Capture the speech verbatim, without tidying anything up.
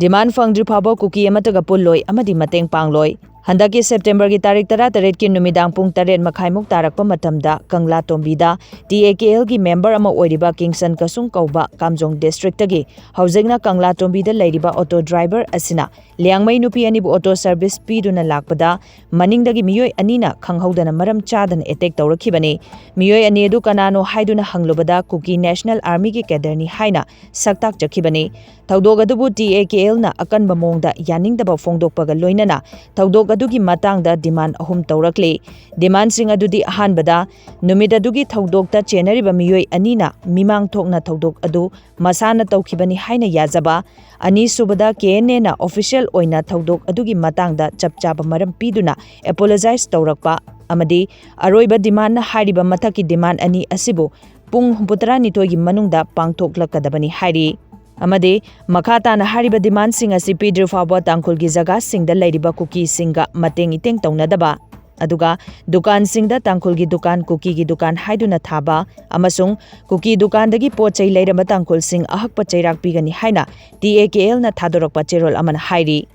Demand ꯐꯪꯗ꯭ꯔꯤ ꯐꯥꯎꯕ ꯀꯨꯀꯤ ꯑꯃꯠꯇꯒ ꯄꯨꯜꯂꯣꯏ ꯑꯃꯗꯤ ꯃꯇꯦꯡ ꯄꯥꯡꯂꯣꯏ꯫ ꯍꯟꯗꯛꯀꯤ September ꯒꯤ ꯇꯥꯔꯤꯛ ꯇꯔꯥꯇꯔꯦꯠꯀꯤ ꯅꯨꯃꯤꯗꯥꯡ ꯄꯨꯡ ꯇꯔꯦꯠ ꯃꯈꯥꯏꯃꯨꯛ ꯇꯥꯔꯛꯄ ꯃꯇꯝꯗ ꯀꯪꯂꯥꯇꯣꯝꯕꯤꯗ T A K L ꯒꯤ member ꯑꯃ ꯑꯣꯏꯔꯤꯕ ꯀꯤꯡꯁꯟ ꯀꯁꯨꯡ ꯀꯧꯕ ꯀꯥꯝꯖꯣꯡ district ꯇꯒꯤ ꯍꯧꯖꯤꯛꯅ ꯀꯪꯂꯥꯇꯣꯝꯕꯤꯗ ꯂꯩꯔꯤꯕ auto driver ꯑꯁꯤꯅ ꯂꯤꯌꯥꯡꯃꯩ ꯅꯨꯄꯤ ꯑꯅꯤꯕꯨ auto service ꯄꯤꯗꯨꯅ ꯂꯥꯛꯄꯗ ꯃꯅꯤꯡꯗꯒꯤ ꯃꯤꯑꯣꯏ ꯑꯅꯤꯅ ꯈꯪꯍꯧꯗꯅ ꯃꯔꯝ ꯆꯥꯗꯅ attack ꯇꯧꯔꯛꯈꯤꯕꯅꯤ꯫ ꯃꯤꯑꯣꯏ ꯑꯅꯤ ꯑꯗꯨ ꯀꯅꯥꯅꯣ ꯍꯥꯏꯗꯨꯅ ꯍꯪꯂꯨꯕꯗ ꯀꯨꯀꯤ National Army ꯒꯤ cadre ꯅꯤ ꯍꯥꯏꯅ ꯁꯛꯇꯥꯛꯆꯈꯤꯕꯅꯤ꯫ ꯊꯧꯗꯣꯛ ꯑꯗꯨꯕꯨ T A K L ꯅ ꯑꯀꯟꯕ ꯃꯑꯣꯡꯗ ꯌꯥꯅꯤꯡꯗꯕ ꯐꯣꯡꯗꯣꯛꯄꯒ ꯂꯣꯏꯅꯅ ꯊꯧꯗꯣꯛ ꯑꯗꯨꯒꯤ ꯃꯇꯥꯡꯗ demand ꯑꯍꯨꯝ ꯇꯧꯔꯛꯂꯤ꯫ Demand ꯁꯤꯡ ꯑꯗꯨꯗꯤ ꯑꯍꯥꯟꯕꯗ, ꯅꯨꯃꯤꯠ ꯑꯗꯨꯒꯤ ꯊꯧꯗꯣꯛꯇ ꯆꯦꯟꯅꯔꯤꯕ ꯃꯤꯑꯣꯏ ꯑꯅꯤꯅ ꯃꯤꯃꯥꯡ ꯊꯣꯛꯅ ꯊꯧꯗꯣꯛ ꯑꯗꯨ ꯃꯁꯥꯅ ꯇꯧꯈꯤꯕꯅꯤ ꯍꯥꯏꯅ ꯌꯥꯖꯕ, ꯑꯅꯤꯁꯨꯕꯗ K N A ꯅ official ꯑꯣꯏꯅ ꯊꯧꯗꯣꯛ ꯑꯗꯨꯒꯤ ꯃꯇꯥꯡꯗ ꯆꯞ ꯆꯥꯕ ꯃꯔꯝ ꯄꯤꯗꯨꯅ apologize ꯇꯧꯔꯛꯄ, ꯑꯃꯗꯤ ꯑꯔꯣꯏꯕ demand ꯅ ꯍꯥꯏꯔꯤꯕ ꯃꯊꯛꯀꯤ demand ꯑꯅꯤ ꯑꯁꯤꯕꯨ ꯄꯨꯡ ꯍꯨꯝꯐꯨꯇꯔꯥꯅꯤꯊꯣꯏꯒꯤ ꯃꯅꯨꯡꯗ ꯄꯥꯡꯊꯣꯛꯂꯛꯀꯗꯕꯅꯤ ꯍꯥꯏꯔꯤ꯫ ꯑꯃꯗꯤ ꯃꯈꯥ ꯇꯥꯅ ꯍꯥꯏꯔꯤꯕ demand ꯁꯤꯡ ꯑꯁꯤ ꯄꯤꯗ꯭ꯔꯤ ꯐꯥꯎꯕ ꯇꯥꯡꯈꯨꯜꯒꯤ ꯖꯒꯥꯁꯤꯡꯗ ꯂꯩꯔꯤꯕ ꯀꯨꯀꯤꯁꯤꯡꯒ ꯃꯇꯦꯡ ꯏꯇꯦꯡ ꯇꯧꯅꯗꯕ, ꯑꯗꯨꯒ ꯗꯨꯀꯥꯟꯁꯤꯡꯗ ꯇꯥꯡꯈꯨꯜꯒꯤ ꯗꯨꯀꯥꯟ, ꯀꯨꯀꯤꯒꯤ ꯗꯨꯀꯥꯟ ꯍꯥꯏꯗꯨꯅ ꯊꯥꯕ ꯑꯃꯁꯨꯡ ꯀꯨꯀꯤ ꯗꯨꯀꯥꯟꯗꯒꯤ ꯄꯣꯠ ꯆꯩ ꯂꯩꯔꯝꯕ ꯇꯥꯡꯈꯨꯜꯁꯤꯡ ꯑꯍꯛꯄ ꯆꯩꯔꯥꯛ ꯄꯤꯒꯅꯤ ꯍꯥꯏꯅ T A K L ꯅ ꯊꯥꯗꯣꯔꯛꯄ ꯆꯦꯔꯣꯜ ꯑꯃꯅ ꯍꯥꯏꯔꯤ꯫